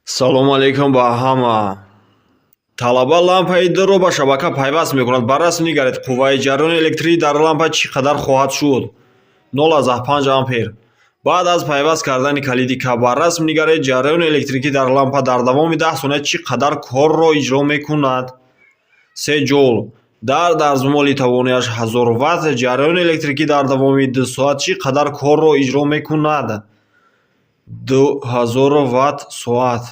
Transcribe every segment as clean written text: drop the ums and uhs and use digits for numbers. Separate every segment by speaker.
Speaker 1: Салому алейкум ба ҳама. Талаба лампаи дуро ба шабака пайваст мекунад. Ба расм нигаред, қувваи ҷараёни электрӣ дар лампа чӣ қадар хоҳад шуд? 0,5 ампер. Баъд аз пайваст кардани калиди К, ба расм нигаред, ҷараёни электрикӣ дар лампа дар давоми 10 сония чӣ қадар корро иҷро мекунад? 3 ҷоул. Дар дарзмоли тавонояш 1000 ватт ҷараёни электрикӣ дар давоми 2 соат чӣ қадар корро иҷро мекунад? 2000 ватт соат.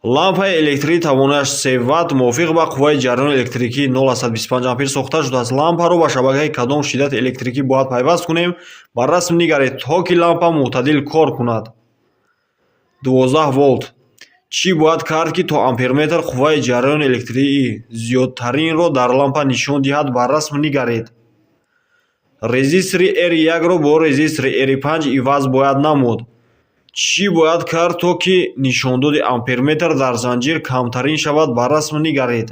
Speaker 1: Лампаи электрии тавонояш 3 ватт мувофиқ ба қувваи ҷараёни электрикӣ 0,25 ампер сохта шудааст. Лампаро ба шабакаи кадом шиддати электрикӣ бояд пайваст кунем? Ба расм нигаред, то ки лампа мӯътадил кор кунад. 12 волт. Чӣ бояд кард, ки то амперметр қувваи ҷараёни электрии зиёдтаринро дар лампа нишон диҳад? Ба расм нигаред. Резистори R1-ро бо резистори R5 иваз бояд намуд. Чӣ бояд кард, то ки нишондоди амперметр дар занҷир камтарин шавад? Ба расм нигаред.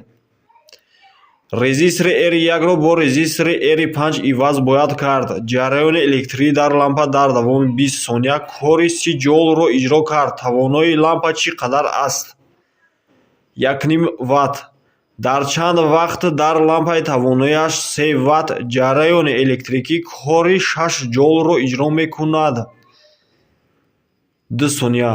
Speaker 1: Резистори R1-ро бо резистори R5 иваз бояд кард. Ҷараёни электрӣ дар лампа дар давоми 20 сония кори 30 ҷоулро иҷро кард. Тавоноии лампа чӣ қадар аст? 1,5 ватт. Дар чанд вақт дар лампаи тавонояш 3 ватт ҷараёни электрикӣ кори 6 ҷоулро иҷро мекунад? 2 сония.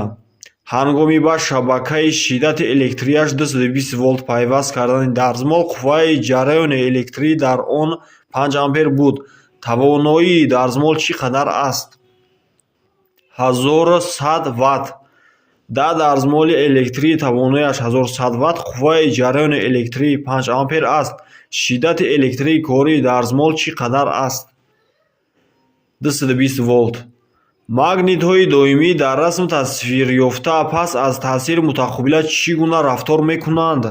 Speaker 1: Ҳангоми ба шабакаи шиддати электрияш 220 волт пайваст кардани дарзмол, қувваи ҷараёни электрӣ дар он 5 ампер буд. Тавоноии дарзмол чӣ қадар аст? 1100 ватт. Дар дарзмоли электрии тавонояш 1100 ватт қувваи ҷараёни электрӣ 5 ампер аст. Шиддати электрии кории дарзмол чӣ қадар аст? 220 волт. Магнитҳои доимӣ дар расм тасвирёфта пас аз таъсири мутақобила чӣ гуна рафтор мекунанд?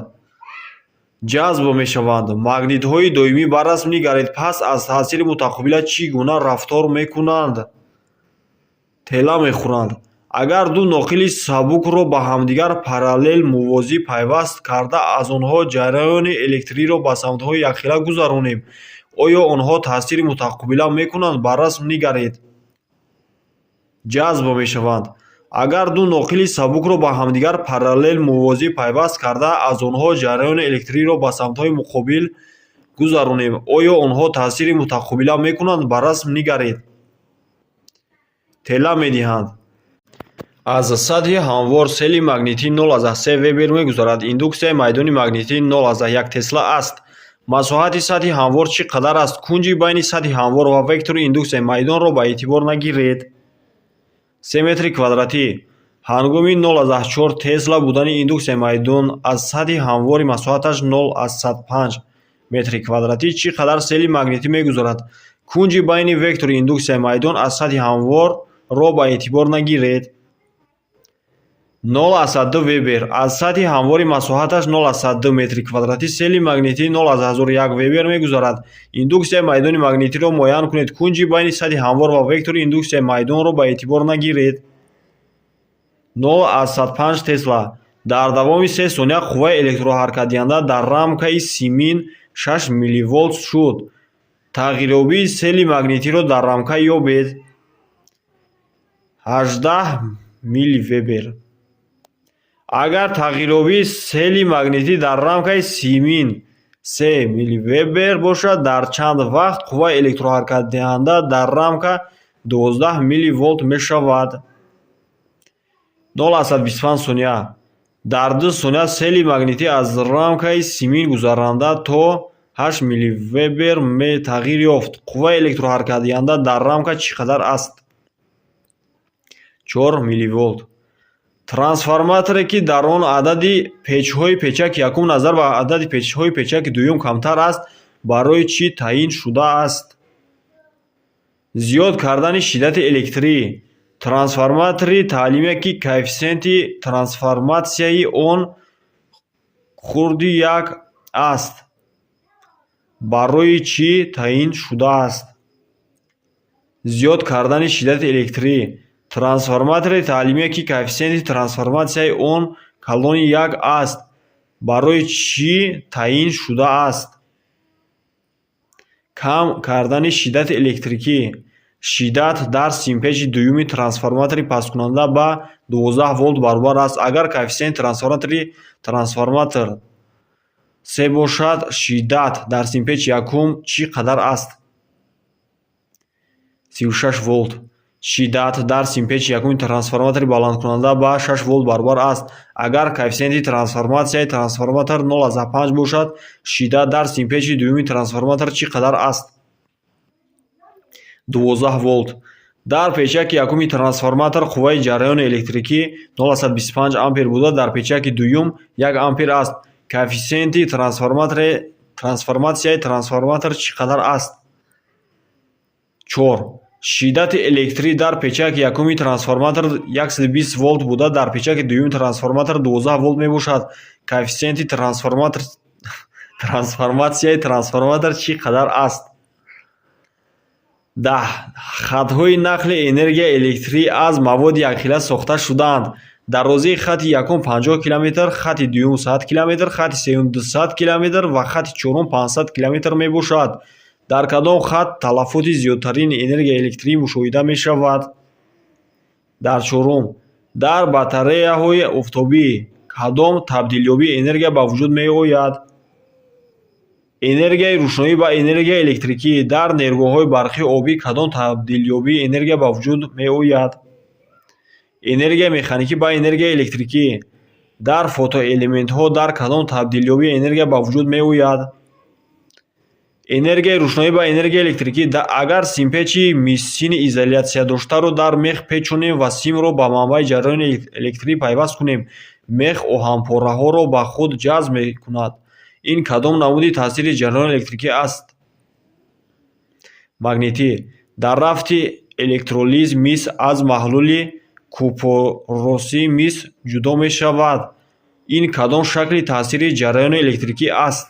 Speaker 1: Ҷазб мешаванд. Магнитҳои доимӣ, ба расм нигаред, пас аз таъсири мутақобила чӣ гуна рафтор мекунанд? Тела мехӯранд. Агар ду ноқили сабукро ба ҳамдигар параллел мувозӣ пайваст карда, аз онҳо ҷараёни электриро ба самтҳои якхела гузаронем, оё онҳо таъсири мутақобила мекунанд? Ба расм нигаред. Ҷазб мешаванд. Агар ду ноқили сабукро ба ҳамдигар параллел мувозӣ пайваст карда, аз онҳо ҷараёни электриро ба самтҳои муқобил гузаронем, оё онҳо таъсири мутақобила мекунанд? Ба расм нигаред. Тела медиҳанд. Аз сатҳи ҳамвор сели магнитӣ 0,3 вебер мегузарад. Индуксияи майдони магнитӣ 0,1 тесла аст. Масоҳати сатҳи ҳамвор чӣ қадар аст? Кунҷи байни сатҳи ҳамвор ва вектори индуксияи майдонро ба эътибор нагиред. 3 метри квадратӣ. Ҳангоми 0,4 тесла будани индуксияи майдон аз сатҳи ҳамвори масоҳаташ 0,5 метри квадратӣ чӣ қадар сели магнитӣ мегузарад? Кунҷи байни вектори индуксияи майдон аз сатҳи ҳамворро ба эътибор нагиред. 0,2 вебер. Аз сатҳи ҳамвори масоҳаташ 0,2 метри квадратӣ сели магнитӣ 0,1 вебер мегузарад. Индуксияи майдони магнитиро муайян кунед. Кунҷи байни сатҳи ҳамвор ва вектори индуксияи майдонро ба эътибор нагиред. 0,5 тесла. Дар давоми 3 сония қувваи электроҳаракатдиҳанда дар рамкаи симин 6 милливолт шуд. Тағйирёбии сели магнитиро дар рамка ёбед. 18 милливебер. Агар тағйирёбии сели магнитӣ дар рамкаи симин 3 милливебер бошад, дар чанд вақт қувваи электроҳаракатдиҳанда дар рамка 12 милливолт мешавад? 0,25 сония. Дар 2 сония сели магнитӣ аз рамкаи симин гузаранда то 8 милливебер тағйир ёфт. Қувваи электроҳаракатдиҳанда дар рамка чӣ қадар аст? 4 милливолт. Трансформаторе, ки дар он адади печҳои печаки якум назар ба адади печҳои печаки дуюм камтар аст, барои чӣ таъин шудааст? Зиёд кардани шиддати электрӣ. Трансформатори таълимие, ки коэффисиенти трансформатсияи он хурди як аст, барои чӣ таъин шудааст? Зиёд кардани шиддати электрӣ. Трансформатори таълимие, ки коэффисиенти трансформатсияи он калони як аст, барои чӣ таъин шудааст? Кам кардани шиддати электрикӣ. Шиддат дар симпечи дуюми трансформатори пасткунанда ба 12 волт баробар аст. Агар коэффисиенти трансформатори трансформатор 3 бошад, шиддат дар симпечи якум чӣ қадар аст? 36 волт. Шиддат дар симпечи якуми трансформатори баландкунанда ба 6 волт баробар аст. Агар коэффисиенти трансформатсияи трансформатор 0,5 бошад, шиддат дар симпечи дуюми трансформатор чӣ қадар аст? 12 волт. Дар печаки якуми трансформатор қувваи ҷараёни электрикӣ 0,25 ампер буда, дар печаки дуюм 1 ампер аст. Коэффисиенти трансформатсияи трансформатор чӣ қадар аст? 4. Шиддати электрӣ дар печаки якуми трансформатор 120 волт буда, дар печаки дуюми трансформатор 12 волт мебошад. Коэффисиенти трансформатсияи трансформатор чӣ қадар аст? 10. Хатҳои нақли энергияи электрӣ аз маводи якхела сохта шудаанд. Дарозии хати якум 50 километр, хати дуюм 100 километр, хати сеюм 200 километр ва хати чорум 500 километр мебошад. Дар кадом хат талафоти зиёдтарини энергияи электрӣ мушоҳида мешавад? Дар чорум. Дар батареяҳои офтобӣ кадом табдилёбии энергия ба вуҷуд меояд? Энергияи рӯшноӣ ба энергияи электрикӣ. Дар нерӯгоҳҳои барқии обӣ кадом табдилёбии энергия ба вуҷуд меояд? Энергияи механикӣ ба энергияи электрикӣ. Дар фотоэлементҳо дар кадом табдилёбии энергия ба вуҷуд меояд? Энергияи рӯшноӣ ба энергияи электрикӣ. Агар симпечи миссини изолятсиядоштаро дар мех печонем ва симро ба манбаи ҷараёни электрӣ пайваст кунем, мех оҳанпораҳоро ба худ ҷазб мекунад. Ин кадом намуди таъсири ҷараёни электрикӣ аст? Магнитӣ. Дар рафти электролиз мис аз маҳлули купоросии мис ҷудо мешавад. Ин кадом шакли таъсири ҷараёни электрикӣ аст?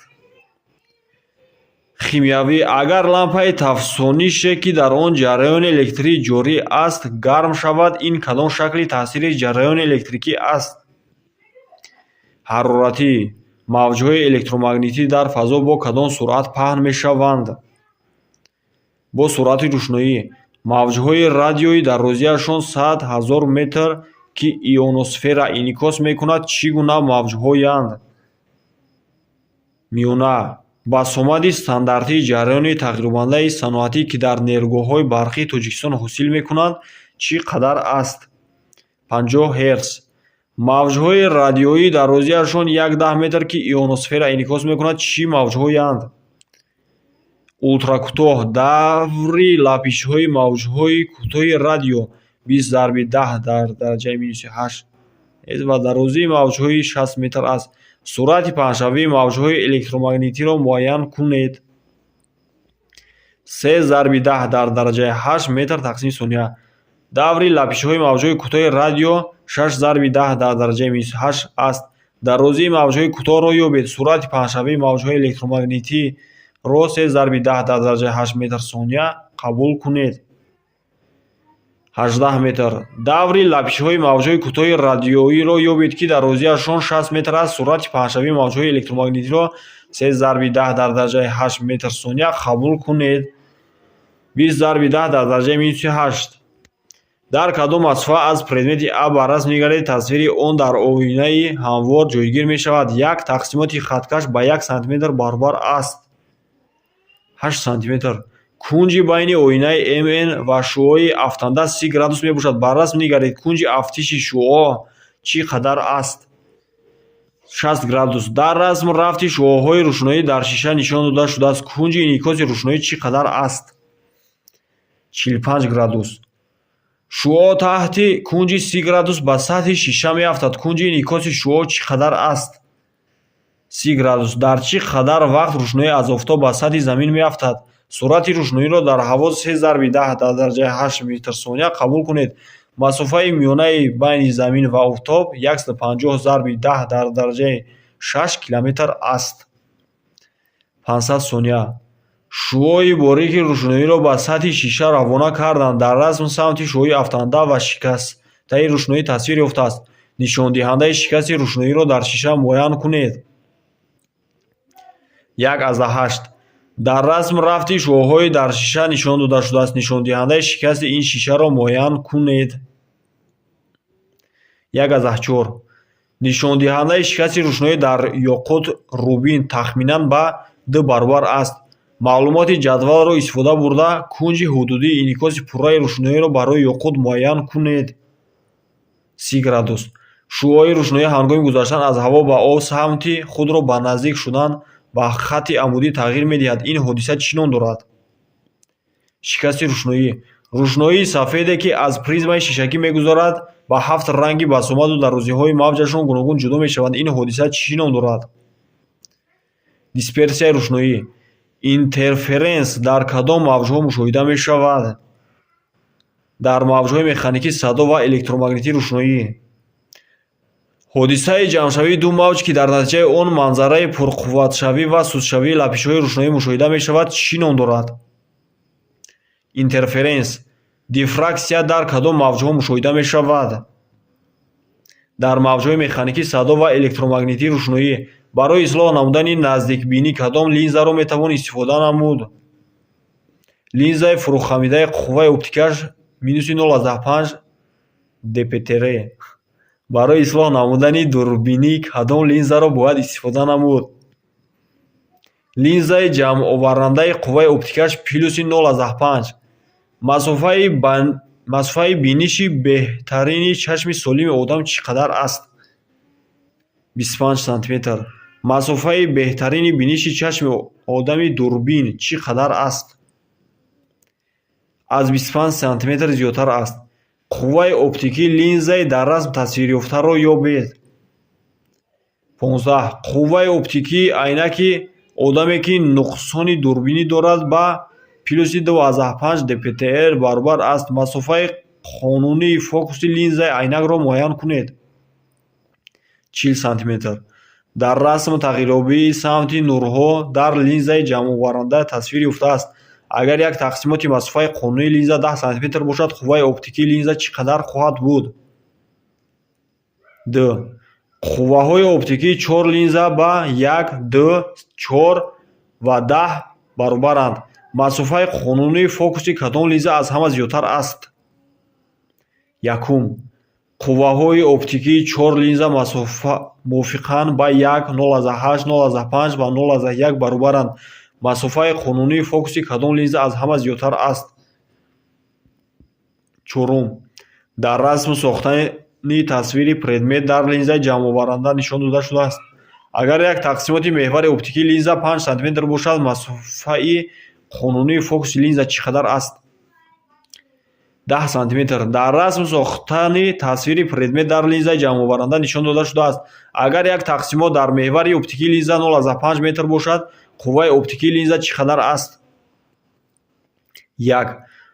Speaker 1: Химиявӣ. Агар лампаи тафсонише, ки дар он ҷараёни электрӣ ҷорӣ аст, гарм шавад, ин кадом шакли таъсири ҷараёни электрикӣ аст? Ҳароратӣ. Мавҷҳои электромагнитӣ дар фазо бо кадом суръат паҳн мешаванд? Бо суръати рӯшноӣ. Мавҷҳои радиои дарозиашон 100 000 метр, ки ионосфера инъикос мекунад, чӣ гуна мавҷҳоянд? Миёна. Басомади стандартии ҷараёни тағйирёбандаи саноатӣ, ки дар нерӯгоҳҳои барқии Тоҷикистон ҳосил мекунанд, чӣ қадар аст? 50 герц. Мавҷҳои радиоии дарозиашон 1,1 метр, ки ионосфера инъикос мекунад, чӣ мавҷҳоянд? Ултракӯтоҳ. Даври лаппишҳои мавҷҳои кӯтоҳи радио 20 × 10⁻⁸ ва дарозии мавҷҳои 60 метр аст. Суръати паҳншавии мавҷҳои электромагнитиро муайян кунед. 3 × 10⁸ метр тақсими сония. Даври лаппишҳои мавҷҳои кӯтоҳи радио 6 × 10⁻⁸ аст. Дарозии мавҷҳои кӯтоҳро ёбед. Суръати паҳншавии мавҷҳои электромагнитиро 3 × 10⁸ метр сония қабул кунед. 18 метр. Даври лаппишҳои мавҷҳои кӯтоҳи радиоиро ёбед, ки дарозиашон 60 метр аст. Суръати паҳншавии мавҷҳои электромагнитиро 3 × 10⁸ метр сония қабул кунед. 20 × 10⁻⁸. Дар кадом масофа аз предмети А ба расм нигаред, тасвири он дар оинаи ҳамвор ҷойгир мешавад? Як тақсимоти хаткаш ба 1 сантиметр баробар аст. 8 сантиметр. Кунҷи байни оинаи МН ва шуои афтанда 30 градус мебошад. Ба расм нигаред, кунҷи афтиши шуоъ чӣ қадар аст? 60 градус. Дар расм рафти шуоъҳои рӯшноӣ дар шиша нишон дода шудааст. Кунҷи инъикоси рӯшноӣ чӣ қадар аст? 45 градус. Шуоъ таҳти кунҷи 30 градус ба сатҳи шиша меафтад. Кунҷи инъикоси шуоъ чӣ қадар аст? 30 градус. Дар чӣ қадар вақт рӯшноӣ аз офтоб ба сатҳи замин меафтад? Суръати рӯшноиро дар ҳаво 3 × 10⁸ метр сония қабул кунед. Масофаи миёнаи байни Замин ва Офтоб 150 × 10⁶ километр аст. 500 сония. Шуои борики рӯшноиро ба сатҳи шиша равона карданд. Дар расм самти шуои афтанда ва шикастаи рӯшноӣ тасвир ёфтааст. Нишондиҳандаи шикасти рӯшноиро дар шиша муайян кунед. 1,8. Дар расм рафти шуоъҳои дар шиша нишон дода шудааст. Нишондиҳандаи шикасти ин шишаро муайян кунед. 1,4. Нишондиҳандаи шикасти рӯшноӣ дар ёқут рубин тахминан ба 2 баробар аст. Маълумоти ҷадвалро истифода бурда, кунҷи ҳудудии инъикоси пурраи рӯшноиро барои ёқут муайян кунед. 30 градус. Шуои рӯшноӣ ҳангоми гузаштан аз ҳаво ба об самти худро ба наздик шудан ба хатти амудӣ тағйир медиҳад. Ин ҳодиса чӣ ном дорад? Шикасти рӯшноӣ. Рӯшноии сафеде, ки аз призмаи шишагӣ мегузарад, ба ҳафт ранги басомаду дарозиҳои мавҷашон гуногун ҷудо мешаванд. Ин ҳодиса чӣ ном дорад? Дисперсияи рӯшноӣ. Интерференс дар кадом мавҷҳо мушоҳида мешавад? Дар мавҷҳои механикӣ, садо ва электромагнитии рӯшноӣ. Ҳодисаи ҷамъшавии ду мавҷ, ки дар натиҷаи он манзараи пурқувватшавӣ ва сустшавии лаппишҳои рӯшноӣ мушоҳида мешавад, чӣ ном дорад? Интерференс. Дифраксия дар кадом мавҷҳо мушоҳида мешавад? Дар мавҷҳои механикӣ, садо ва электромагнитии рӯшноӣ. Барои ислоҳ намудани наздикбинӣ кадом линзаро метавон истифода намуд? Линзаи фурӯхамидаи қувваи оптикиаш минуси 0,5 дптр. Барои ислоҳ намудани дурбинӣ кадом линзаро бояд истифода намуд? Линзаи ҷамъоварандаи қувваи оптикиаш плюси 0,5. Масофаи биниши беҳтарини чашми солими одам чӣ қадар аст? 25 сантиметр. Масофаи беҳтарини биниши чашми одами дурбин чӣ қадар аст? Аз 25 сантиметр зиёдтар аст. Қувваи оптикии линзаи дар расм тасвирёфтаро ёбед. 15. Қувваи оптикии айнаки одаме, ки нуқсони дурбинӣ дорад, ба плюси 2,5 дптр баробар аст. Масофаи қонунии фокуси линзаи айнакро муайян кунед. 40 сантиметр. Дар расм тағйирёбии самти нурҳо дар линзаи ҷамъоваранда тасвир ёфтааст. Агар як тақсимоти масофаи қонунии линза 10 сантиметр бошад, қувваи оптикии линза чӣ қадар хоҳад буд? Д. Қувваҳои оптикии чор линза ба як, ду, чор ва 10 баробаранд. Масофаи қонунии фокуси кадом линза аз ҳама зиёдтар аст? Якум. Қувваҳои оптикии чор линза мувофиқан ба як, 0,8, 0,5 ва 0,1 баробаранд. Масофаи қонунии фокуси кадом линза аз ҳама зиёдтар аст? Чорум. Дар расм сохтани тасвири предмет дар линзаи ҷамъоваранда нишон дода шудааст. Агар як тақсимоти меҳвари оптикии линза 5 сантиметр бошад, масофаи қонунии фокуси линза чӣ қадар аст? 10 сантиметр. Дар расм сохтани тасвири предмет дар линзаи ҷамъоваранда нишон дода шудааст. Агар як тақсимот дар меҳвари оптикии линза 0,5 метр бошад, қувваи оптикии линза чӣ қадар аст? Як.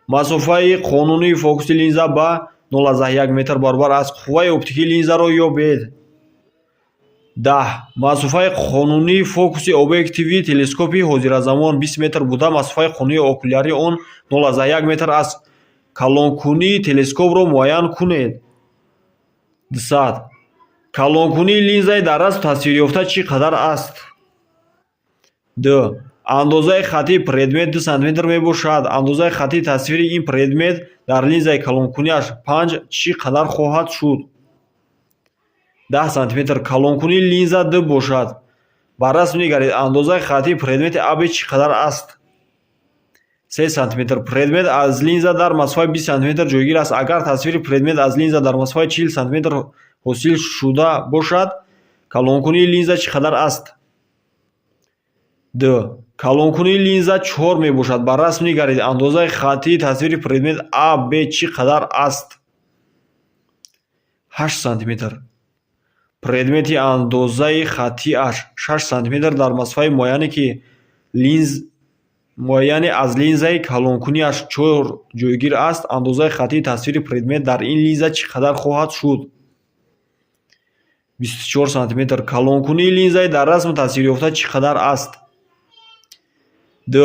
Speaker 1: Масофаи қонунии фокуси линза ба 0,1 метр баробар аст. Қувваи оптикии линзаро ёбед. 10. Масофаи қонунии фокуси объективи телескопи ҳозиразамон 20 метр буда, масофаи қонунии окулярии он 0,1 метр аст. Калонкунии телескопро муайян кунед. 200. Калонкунии линзаи дар расм тасвирёфта чӣ қадар аст? Д. Андозаи хаттии предмет 2 сантиметр мебошад. Андозаи хаттии тасвири ин предмет дар линзаи калонкуниаш 5 чӣ қадар хоҳад шуд? 10 сантиметр. Калонкунии линза 2 бошад. Ба расм нигаред. Андозаи хаттии предмети АБ чӣ қадар аст? 3 сантиметр. Предмет аз линза дар масофаи 20 сантиметр ҷойгир аст. Агар тасвири предмет аз линза дар масофаи 40 сантиметр ҳосил шуда бошад, калонкунии линза чӣ қадар аст? Д. Калонкунии линза 4 мебошад. Ба расм нигаред. Андозаи хаттии тасвири предмет АБ чӣ қадар аст? 8 сантиметр. Предмети андозаи хаттиаш 6 сантиметр дар масофаи муайяне ки линз муайяне аз линзаи калонкуниаш 4 ҷойгир аст. Андозаи хаттии тасвири предмет дар ин линза чӣ қадар хоҳад шуд? 24 сантиметр. Калонкунии линзаи дар расм тасвирёфта чӣ қадар аст? Д.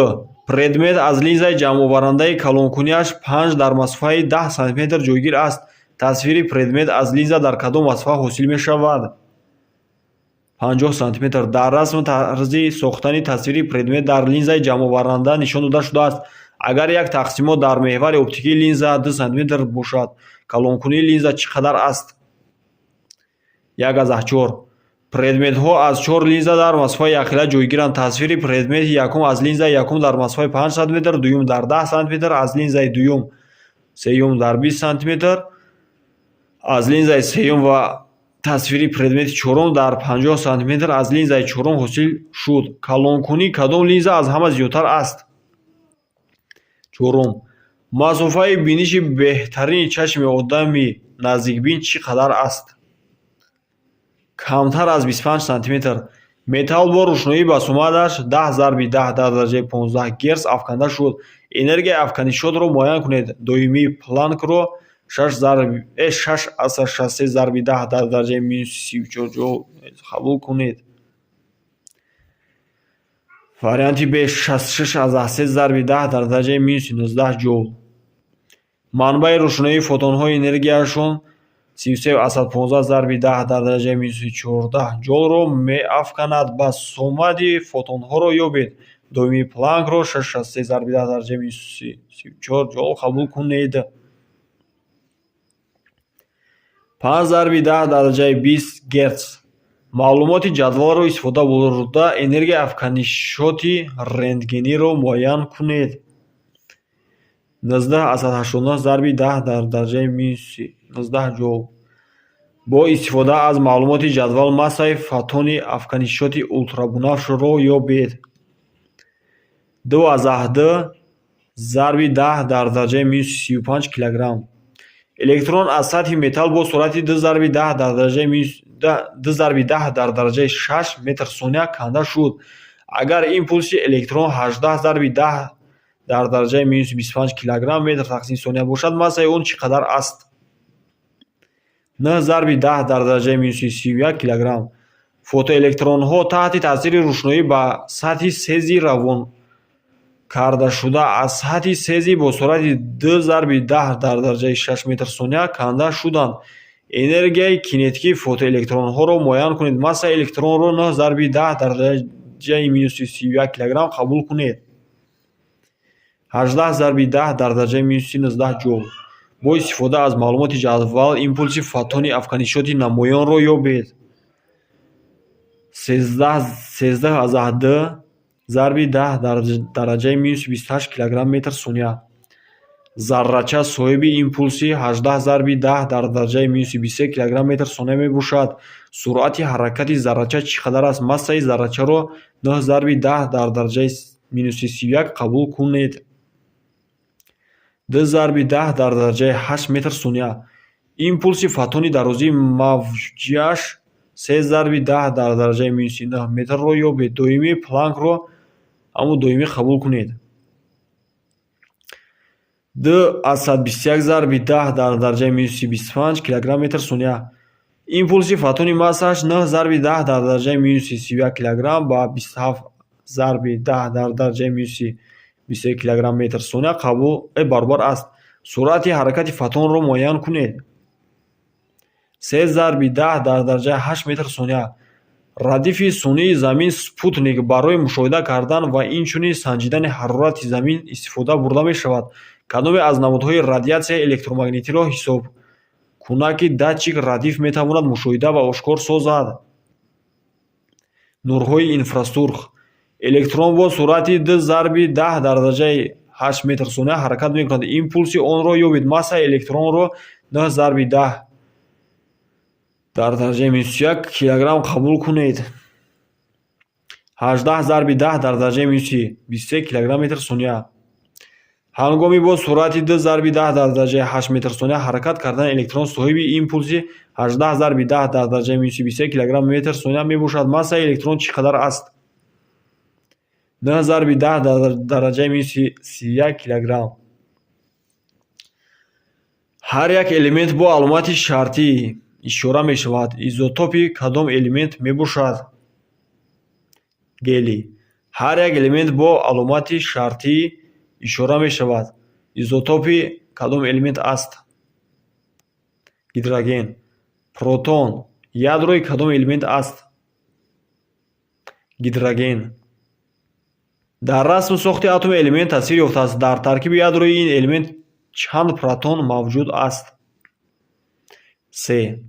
Speaker 1: Предмет аз линзаи ҷамъоварандаи калонкуниаш 5 дар масофаи 10 сантиметр ҷойгир аст. Тасвири предмет аз линза дар кадом масофа ҳосил мешавад? 50 сантиметр. Дар расм тарзи сохтани тасвири предмет дар линзаи ҷамъоваранда нишон дода шудааст. Агар як тақсимот дар меҳвари оптикии линза 2 сантиметр бошад, калонкунии линза чӣ қадар аст? 1,4. Предметҳо аз чор линза дар масофаи якхела ҷойгиранд. Тасвири предмети якум аз линзаи якум дар масофаи 5 сантиметр, дуюм дар 10 сантиметр, аз линзаи дуюм сеюм дар 20 сантиметр, аз линзаи сеюм ва тасвири предмети чорум дар 50 сантиметр аз линзаи чорум ҳосил шуд. Калонкунии кадом линза аз ҳама зиёдтар аст? Чорум. Масофаи биниши беҳтарини чашми одами наздикбин чӣ қадар аст? Камтар аз 25 сантиметр. Металл бо рӯшноии басомадаш 10 зарби 10 дар дараҷаи 15 герц афканда шуд. Энергияи афканишотро муайян кунед. Доимии Планкро 6,63 зарби 10 дар дараҷаи минуси 34 ҷоул қабул кунед. Варианти Б: 66,3 зарби 10 дар дараҷаи минуси 19 ҷоул. Манбаи рӯшноии фотонҳои энергияшон 33,15 зарби 10 дар дараҷаи минуси 14 ҷоулро меафканад. Басомади фотонҳоро ёбед. Доимии Планкро 6,63 зарби 10 дараҷаи минуси 34 ҷоул қабул кунед. 5 зарби 10 дараҷаи 20 герц. Маълумоти ҷадвалро истифода бурда, энергияи афканишоти рентгениро муайян кунед. 19,89 зарби 10 дар дараҷаи минуси 19 ҷоул. Бо истифода аз маълумоти ҷадвал массаи фотони афканишоти ултрабунафшро ёбед. 2,2 зарби 10 дар дараҷаи минуси 35 килограмм. Электрон аз сатҳи металл бо суръати 2 зарби 10 дар дараҷаи 2 зарби 10 дар дараҷаи 6 метр сония канда шуд. Агар импулси электрон 18 зарби 10 дар дараҷаи минуси 25 килограмм метр тақсими сония бошад, массаи он чӣ қадар аст? 9 зарби 10 дар дараҷаи минуси 31 килограмм. Фотоэлектронҳо таҳти таъсири рӯшноӣ ба сатҳи сезӣ равон кардашуда аз сатҳи сезӣ бо суръати 2 зарби 10 дар дараҷаи 6 метр сония канда шуданд. Энергияи кинетикии фотоэлектронҳоро муайян кунед. Массаи электронро 9 зарби 10 дар дараҷаи минуси 31 килограмм қабул кунед. 18 зарби 10 дар дараҷаи минуси 19 ҷоул. Бо истифода аз маълумоти ҷадвал импулси фотони афканишоти намоёнро ёбед. 13,2 зарби 10 дар дараҷаи минуси 28 килограмм метр сония. Заррача соҳиби импулси 18 зарби 10 дар дараҷаи минуси 23 килограмм метр сония мебошад. Суръати ҳаракати заррача чӣ қадар аст? Массаи заррачаро 9 зарби 10 дар дараҷаи минуси 31 қабул кунед. 2 зарби 10 дар дараҷаи 8 метр сония. Импулси фотони дарозии мавҷиаш 3 зарби 10 дар дараҷаи минуси 9 метрро ёбед. Доимии Планкро ҳамон доимӣ қабул кунед. 2,21 зарби 10 дар дараҷаи минуси 25 килограмм метр сония. Импулси фотони массааш 9 зарби 10 дар дараҷаи минуси 31 килограмм ба 27 зарби 10 дар дараҷаи минуси 23 килограмм метр сония қабул баробар аст. Суръати ҳаракати фотонро муайян кунед. 3 зарби 10 дар дараҷаи 8 метр сония. Радифи сунъии Замин спутник барои мушоҳида кардан ва инчунин санҷидани ҳарорати Замин истифода бурда мешавад. Кадоме аз намудҳои радиатсияи электромагнитиро ҳисобкунаки датчик радиф метавонад мушоҳида ва ошкор созад? Нурҳои инфрасурх. Электрон бо суръати 2 зарби 10 дар дараҷаи 8 метр сония ҳаракат мекунад. Импулси онро ёбед. Массаи электронро 9 зарби 10 дар дараҷаи минуси 1 килограмм қабул кунед. 18 зарби 10 дар дараҷаи минуси 23 килограмм метр сония. Ҳангоми бо суръати 2 зарби 10 дар дараҷаи 8 метр сония ҳаракат кардани электрон соҳиби импулси 18 зарби 10 дар дараҷаи минуси 23 килограмм метр сония мебошад. Массаи электрон чӣ қадар аст? 9 зарби 10 дар дараҷаи минуси 31 килограмм. Ҳар як элемент бо аломати шартӣ ишора мешавад. Изотопи кадом элемент мебошад? Гелий. Ҳар як элемент бо аломати шартӣ ишора мешавад. Изотопи кадом элемент аст? Гидроген. Протон ядрои кадом элемент аст? Гидроген. Дар расм сохти атоми элемент тасвир ёфтааст. Дар таркиби ядрои ин элемент чанд протон мавҷуд аст? Се.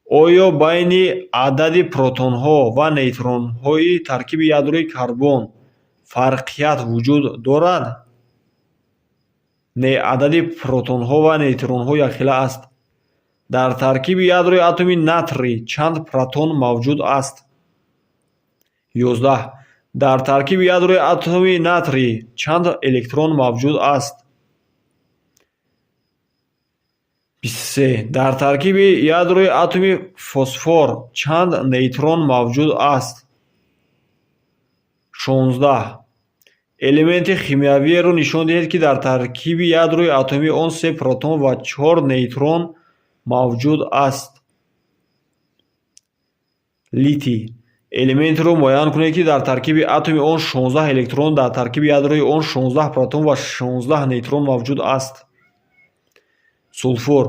Speaker 1: Оё байни адади протонҳо ва нейтронҳои таркиби ядрои карбон фарқият вуҷуд дорад? Не, адади протонҳо ва нейтронҳо якхела аст. Дар таркиби ядрои атоми натрий чанд протон мавҷуд аст? 11. Дар таркиби ядрои атоми натрий чанд электрон мавҷуд аст? 23. Дар таркиби ядрои атоми фосфор чанд нейтрон мавҷуд аст? 16. Элементи химиявиеро нишон диҳед, ки дар таркиби ядрои атомии он се протон ва чор нейтрон мавҷуд аст. Литий. Элементро муайян кунед, ки дар таркиби атоми он 16 электрон, дар таркиби ядрои он 16 протон ва 16 нейтрон мавҷуд аст. Сулфур.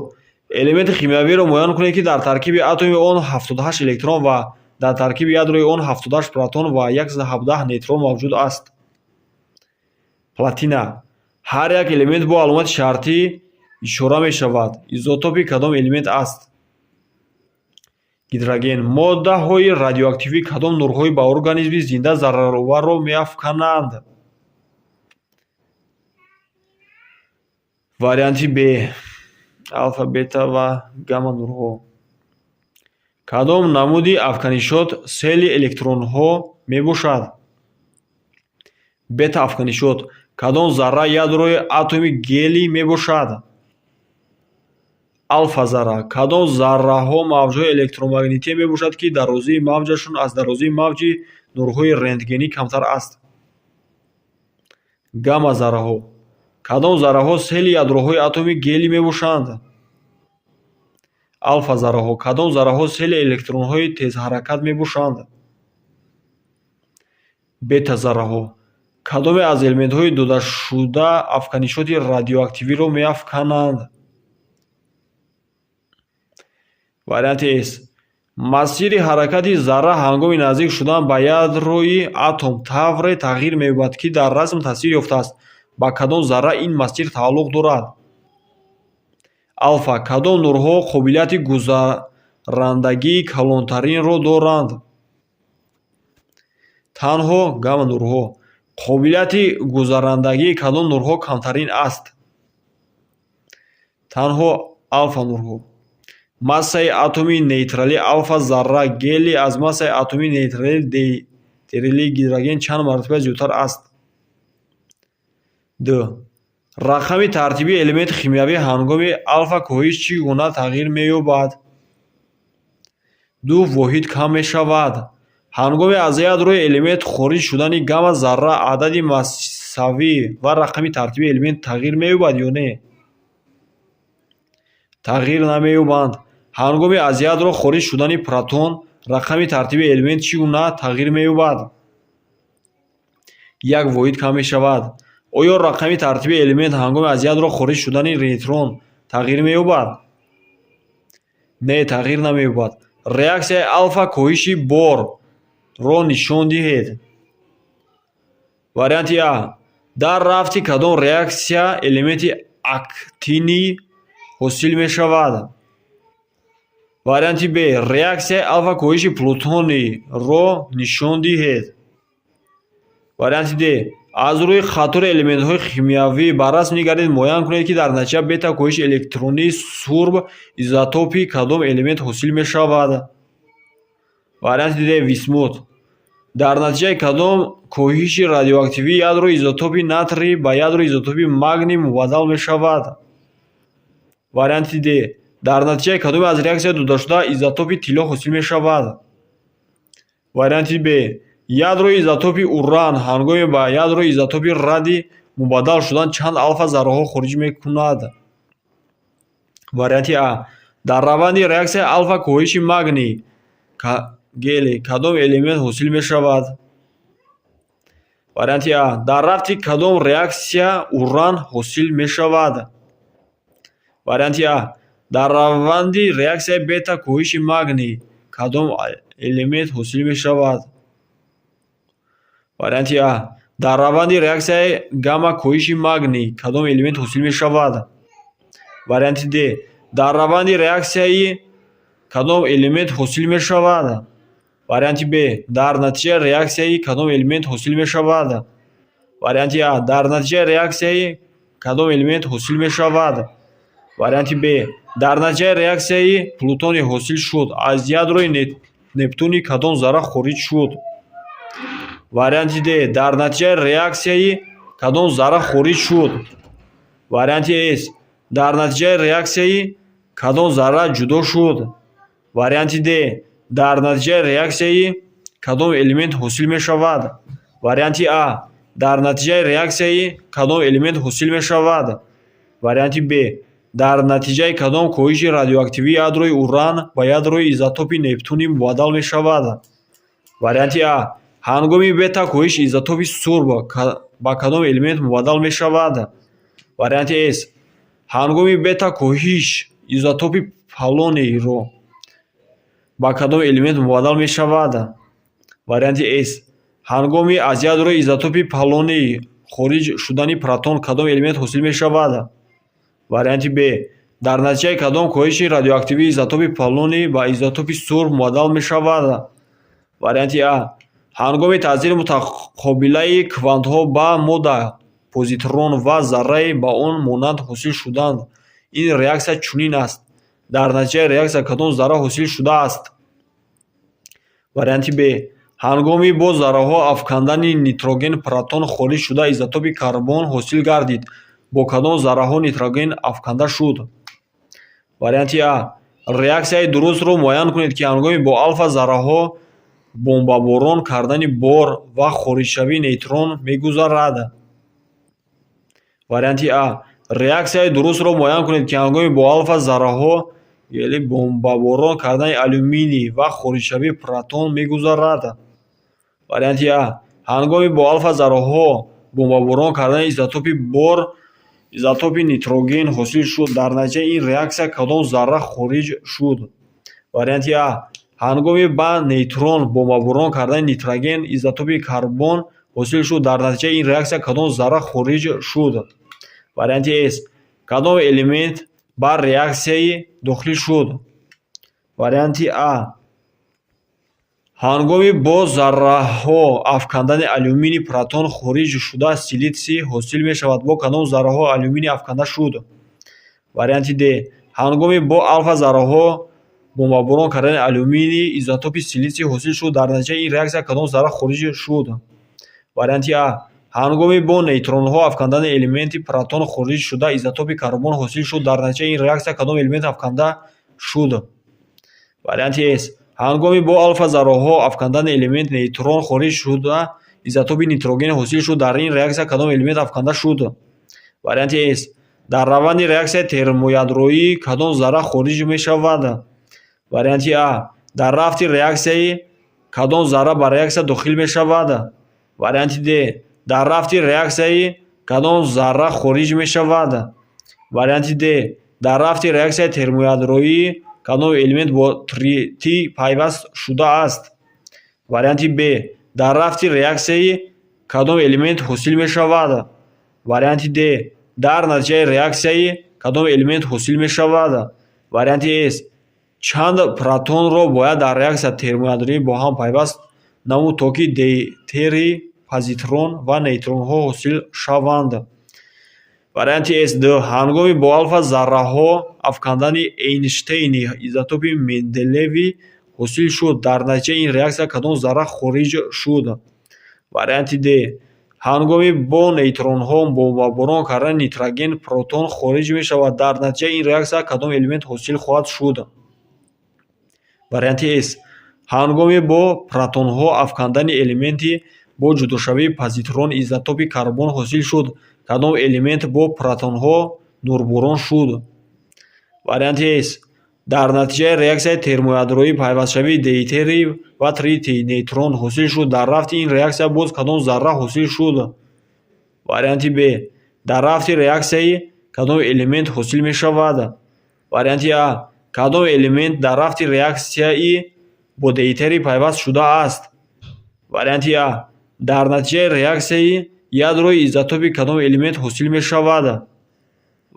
Speaker 1: Элементи химиявиеро муайян кунед, ки дар таркиби атоми он 78 электрон ва дар таркиби ядрои он 78 протон ва 117 нейтрон мавҷуд аст. Платина. Ҳар як элемент бо аломати шартӣ ишора мешавад. Изотопи кадом элемент аст? Гидроген. Моддаҳои радиоактивӣ кадом нурҳои ба организми зинда зарароварро меафкананд? Варианти Б: алфа, бета ва гамма нурҳо. Кадом намуди афканишот сели электронҳо мебошад? Бета афканишот. Кадом зарра ядрои атоми гелий мебошад? Алфа зарра. Кадом зарраҳо мавҷҳои электромагнитие мебошад, ки дарозии мавҷашон аз дарозии мавҷи нурҳои рентгенӣ камтар аст? Гамма зарраҳо. Кадом зарраҳо сели ядроҳои атоми гелий мебошанд? Алфа зарраҳо. Кадом зарраҳо сели электронҳои тезҳаракат мебошанд? Бета зарраҳо. Кадоме аз элементҳои додашуда афканишоти радиоактивиро меафкананд? Варианти С. Масири ҳаракати зарра ҳангоми наздик шудан ба ядрои атом тавре тағйир меёбад, ки дар расм тасвир ёфтааст. Ба кадом зарра ин масир тааллуқ дорад? Алфа. Кадом нурҳо қобилияти гузарандагии калонтаринро доранд? Танҳо гамма нурҳо. Қобилияти гузарандагии кадом нурҳо камтарин аст? Танҳо алфа нурҳо. Массаи атомии нейтралии алфа зарра гелий аз массаи атомии нейтралии дейтерии гидроген чанд маротиба зиёдтар аст? Д. Рақами тартибии элементи химиявӣ ҳангоми алфа коҳиш чӣ гуна тағйир меёбад? Ду воҳид кам мешавад. Ҳангоми аз ядрои элемент хориҷ шудани гамма зарра адади массавӣ ва рақами тартибии элемент тағйир меёбад ё не? Тағйир намеёбанд. Ҳангоми аз ядро хориҷ шудани протон рақами тартибии элемент чӣ гуна тағйир меёбад? Як воҳид кам мешавад. Оё рақами тартибии элемент ҳангоми аз ядро хориҷ шудани нейтрон тағйир меёбад? Не, тағйир намеёбад. Реаксияи алфа коҳиши борро нишон диҳед. Варианти А. Дар рафти кадом реаксия элементи актиний ҳосил мешавад? Варианти Б. Реаксияи алфа коҳиши плутонийро нишон диҳед. Варианти Д. Аз рӯи қатори элементҳои химиявӣ ба расм нигаред, муайян кунед, ки дар натиҷа бета коҳиши электронии сурб изотопи кадом элемент ҳосил мешавад. Варианти Д. Висмут. Дар натиҷаи кадом коҳиши радиоактивӣ ядрои изотопи натрий ба ядрои изотопи магний мубаддал мешавад? Варианти Д. Дар натиҷаи кадоме аз реаксия додашуда изотопи тилло ҳосил мешавад? Варианти Б. Ядрои изотопи уран ҳангоми ба ядрои изотопи радий мубаддал шудан чанд алфа зарраҳо хориҷ мекунад? Варианти А. Дар раванди реаксияи алфа коҳиши магний гелий кадом элемент ҳосил мешавад? Варианти А. Дар рафти кадом реаксия уран ҳосил мешавад? Варианти А. Дар раванди реаксияи бета коҳиши магний кадом элемент ҳосил мешавад? Варианти А. Дар раванди реаксияи гамма коҳиши магний кадом элемент ҳосил мешавад? Варианти Д. Дар раванди реаксияи кадом элемент ҳосил мешавад? Варианти Б. Дар натиҷаи реаксияи кадом элемент ҳосил мешавад? Варианти А. Дар натиҷаи реаксияи кадом элемент ҳосил мешавад? Варианти Б. Дар натиҷаи реаксияи плутоний ҳосил шуд. Аз ядрои нептуний кадом зарра хориҷ шуд? Варианти Д. Дар натиҷаи реаксияи кадом зарра хориҷ шуд? Варианти С. Дар натиҷаи реаксияи кадом зарра ҷудо шуд? Варианти Д. Дар натиҷаи реаксияи кадом элемент ҳосил мешавад? Варианти А. Дар натиҷаи реаксияи кадом элемент ҳосил мешавад? Варианти Б. Дар натиҷаи кадом коҳиши радиоактивӣ ядрои уран ба ядрои изотопи нептуний мубаддал мешавад? Варианти А. Ҳангоми бета коҳиш изотопи сурб ба кадом элемент мубаддал мешавад? Варианти С. Ҳангоми бета коҳиш изотопи полонийро ба кадом элемент мубаддал мешавад? Варианти С. Ҳангоми аз ядрои изотопи полоний хориҷ шудани протон кадом элемент ҳосил мешавад? Варианти Б. Дар натиҷаи кадом коҳиши радиоактивӣ изотопи полоний ба изотопи сурб мубаддал мешавад? Варианти А. Ҳангоми таъсири мутақобилаи квантҳо ба модда позитрон ва зарраи ба он монанд ҳосил шуданд. Ин реаксия чунин аст. Дар натиҷаи реаксия кадом зарра ҳосил шудааст? Варианти Б. Ҳангоми бо зарраҳо афкандани нитроген протон хориҷ шуда, изотопи карбон ҳосил гардид. Бо кадом зарраҳо нитроген афканда шуд? Варианти А. Реаксияи дурустро муайян кунед, ки ҳангоми бо алфа зарраҳо бомбаборон кардани бор ва хориҷшавии нейтрон мегузарад. Варианти А. Реаксияи дурустро муайян кунед, ки ҳангоми бо алфа зарраҳо бомбаборон кардани алюминий ва хориҷшавии протон мегузарад. Варианти А. Ҳангоми бо алфа зарраҳо бомбаборон кардани изотопи бор изотопи нитроген ҳосил шуд. Дар натиҷаи ин реаксия кадом зарра хориҷ шуд? Варианти А. Ҳангоми ба нейтрон бомбаборон кардани нитроген изотопи карбон ҳосил шуд. Дар натиҷаи ин реаксия кадом зарра хориҷ шуд? Варианти С. Кадом элемент ба реаксияи дохил шуд? Варианти А. Ҳангоми бо зарраҳо афкандани алюминий протон хориҷ шуда, силитсий ҳосил мешавад. Бо кадом зарраҳо алюминий афканда шуд? Варианти Д. Ҳангоми бо алфа зарраҳо бомбаборон кардани алюминий изотопи силитсий ҳосил шуд. Дар натиҷаи ин реаксия кадом зарра хориҷ шуд? Варианти А. Ҳангоми бо нейтронҳо афкандани элементи протон хориҷ шуда, изотопи карбон ҳосил шуд. Дар натиҷаи ин реаксия кадом элемент афканда шуд? Варианти С. Ҳангоми бо алфа зарраҳо афкандани элемент нейтрон хориҷ шуда, изотопи нитроген ҳосил шуд. Дар ин реаксия кадом элемент афканда шуд? Варианти С. Дар раванди реаксияи термоядроӣ кадом зарра хориҷ мешавад? Варианти А. Дар рафти реаксияи кадом зарра ба реаксия дохил мешавад? Варианти Д. Дар рафти реаксияи кадом зарра хориҷ мешавад? Варианти Д. Дар рафти реаксияи термоядроӣ кадом элемент бо тритий пайваст шудааст? Варианти Б. Дар рафти реаксияи кадом элемент ҳосил мешавад? Варианти Д. Дар натиҷаи реаксияи кадом элемент ҳосил мешавад? Варианти С. Чанд протонро бояд дар реаксияи термоядроӣ бо ҳам пайваст намуд, то ки дейтерий, позитрон ва нейтронҳо ҳосил шаванд? Варианти С. Д. Ҳангоми бо алфа зарраҳо афкандани эйнштейний изотопи менделевий ҳосил шуд. Дар натиҷаи ин реаксия кадом зарра хориҷ шуд? Варианти Д. Ҳангоми бо нейтронҳо бомбаборон кардани нитроген протон хориҷ мешавад. Дар натиҷаи ин реаксия кадом элемент ҳосил хоҳад шуд? Варианти С. Ҳангоми бо протонҳо афкандани элементи бо ҷудошавии позитрон изотопи карбон ҳосил шуд. Кадом элемент бо протонҳо нурборон шуд? Варианти С. Дар натиҷаи реаксияи термоядроӣ пайвастшавии дейтерий ва тритий нейтрон ҳосил шуд. Дар рафти ин реаксия боз кадом зарра ҳосил шуд? Варианти Б. Дар рафти реаксияи кадом элемент ҳосил мешавад? Варианти А. Кадом элемент дар рафти реаксияи бо дейтерий пайваст шудааст? Варианти А. Дар натиҷаи реаксияи ядрои изотопи кадом элемент ҳосил мешавад?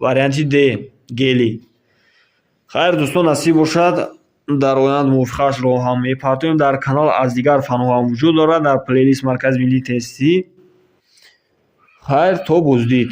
Speaker 1: Варианти Д, гелий. Хайр, дӯстон, насиб бошад, дар оянда мувофиқаашро ҳам мепартоем. Дар канал аз дигар фанҳо ҳам вуҷуд дорад, дар плейлист Маркази миллии тестӣ. Хайр, то боздид.